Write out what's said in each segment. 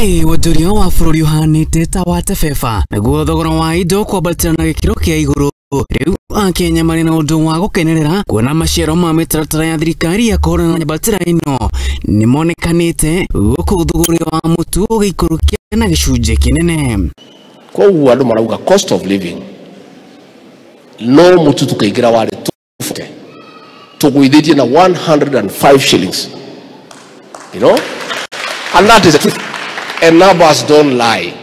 Wonjoria wa bũrũri ũhanĩte ta wa tebeba, naguo thogora wa indo kwambatĩra na gĩkĩro kĩa igũrũ. Rĩu Akenya marĩ na ũndũ wa gũkenerera kuona maciaro ma mĩtaratara ya thirikari ya kũhũrana na nyambatĩra ĩno nĩmonekanĩte, gũkũ thogora wa mũtu ũgĩikũrũkia na gĩcunjĩ kĩnene. Koguo andũ marauga cost of living no mũtu tũkĩingĩra warĩ 240, tũgũithĩtie na 105 shillings, you know, and that is the truth, and numbers don't lie.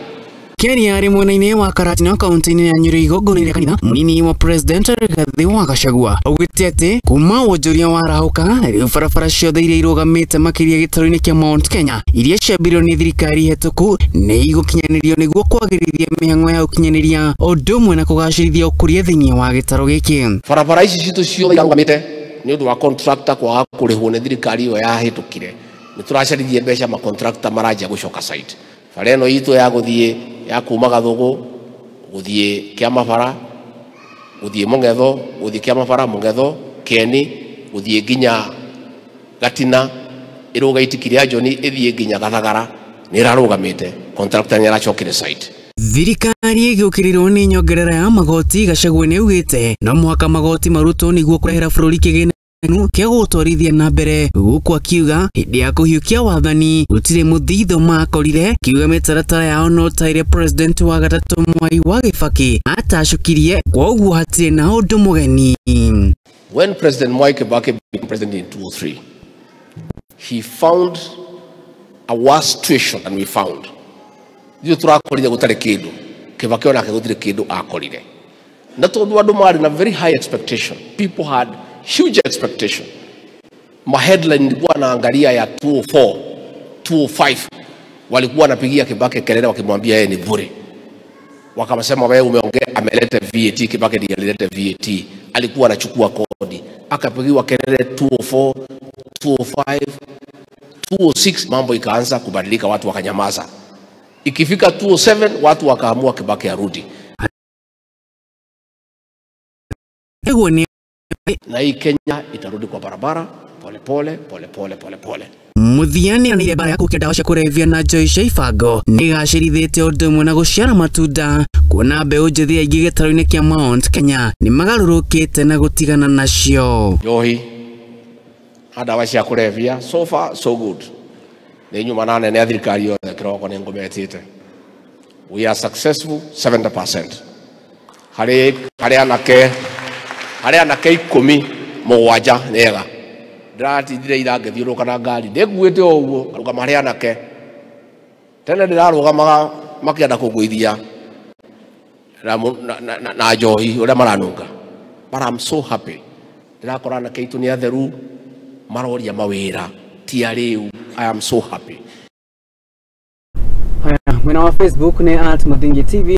Kenya arĩ mwena-inĩ wa Karatina kaunti-inĩ ya Nyĩrĩ igongona rĩa kanitha, mũnini wa President Rigathĩ wa Gachagua augĩte atĩ kuma wonjoria warahũka, rĩu barabara ciothe iria irũgamĩte makĩria gĩtarũ-inĩ kĩa Mount Kenya iria ciambirio nĩ thirikari hetũku nĩ igũkinyanĩrio nĩguo kwagĩrithia mĩhang'o ya ũkinyanĩria ũndũ ũmwe na kũgacĩrithia ũkũria thĩinĩ wa gĩtarũ gĩkĩ. Barabara ici citũ ciothe irarũgamĩte nĩ ũndũ wa contractor kwaga kũrĩhwo nĩ thirikari ĩyo yahĩtũkire. Nĩ tũracaririe mbeca, ma contractor maranjia gũcoka site. Bara ĩno itũ ya gũthiĩ ya kuma Gathugu gũthiĩ Kĩamabara, gũthiĩ Mũng'etho, gũthiĩ Kĩamabara, Mũng'etho, Kĩeni, gũthiĩ nginya Gatina, ĩrũga Itiki rĩa Njoni ĩthiĩ nginya Gathagara, nĩ ĩrarũgamĩte, contractor nĩ aracokire site. Thirikari ĩgĩũkĩrĩrwo nĩ nyongerera ya magoti, Gachagua nĩ augĩte no mũhaka magoti marutwo nĩguo kũrehera bũrũri kĩgĩna kĩa gũtwarithia na mbere, gũkũ akiuga hĩndĩ ya kũhiũkia wathani gũtirĩ mũthithũ makorire, kiuga mĩtaratara yao no ta ĩrĩa President wa gatatũ Mwai wa Kibaki atacũkirie, kwoguo hatirĩ na ũndũ mũgeni. When President Mwai Kibaki became president in 2003, he found a worse situation than we found. Ithuĩ tũrakorire gũtarĩ kĩndũ, Kibaki onake gũtirĩ kĩndũ akorire. Na tondũ andũ marĩ na very high expectation, people had huge expectation. Ma headline nilikuwa naangalia ya 204, 205, walikuwa wanapigia Kibaki kelele wakimwambia yeye ni bure. Wakasema wewe umeongea, ameleta VAT, Kibaki ndiye alileta VAT, alikuwa anachukua kodi. Akapigiwa kelele 204, 205, 206, mambo ikaanza kubadilika, watu wakanyamaza. Ikifika 207 watu wakaamua Kibaki arudi. Na hii Kenya itarudi kwa barabara pole pole pole pole pole pole. Muthiani nĩ bara ya kũkia ndawa cia kũrebia na njohi cia ibango nĩ ĩgacĩrithĩte ũndũ ũmwe na gũciara matunda, kuona mbeũ njĩthĩ aingĩ gĩtarũ-inĩ kĩa Mount Kenya nĩ magarũrũkĩte na gũtigana nacio. Njohi na ndawa cia kũrebia, so far so good. Nĩ nyuma na nene ya thirikari yothe kĩroko nĩ ngũmetĩte. We are successful 70%. Harĩ anake 17 nĩ ega. Ndĩratindire ira ngĩthiũrũrũka na ngari ndĩkuĩte o ũguo ngarũgama harĩ anake. Tene ndĩrarũgamaga makĩenda kũngũithia na njohi ũrĩa maranunga. But I'm so happy. Ndĩrakora anake aitũ nĩ atheru, maroria mawĩra ti arĩu. I am so happy. Haya, mwena wa Facebook nĩ at Muthingi TV.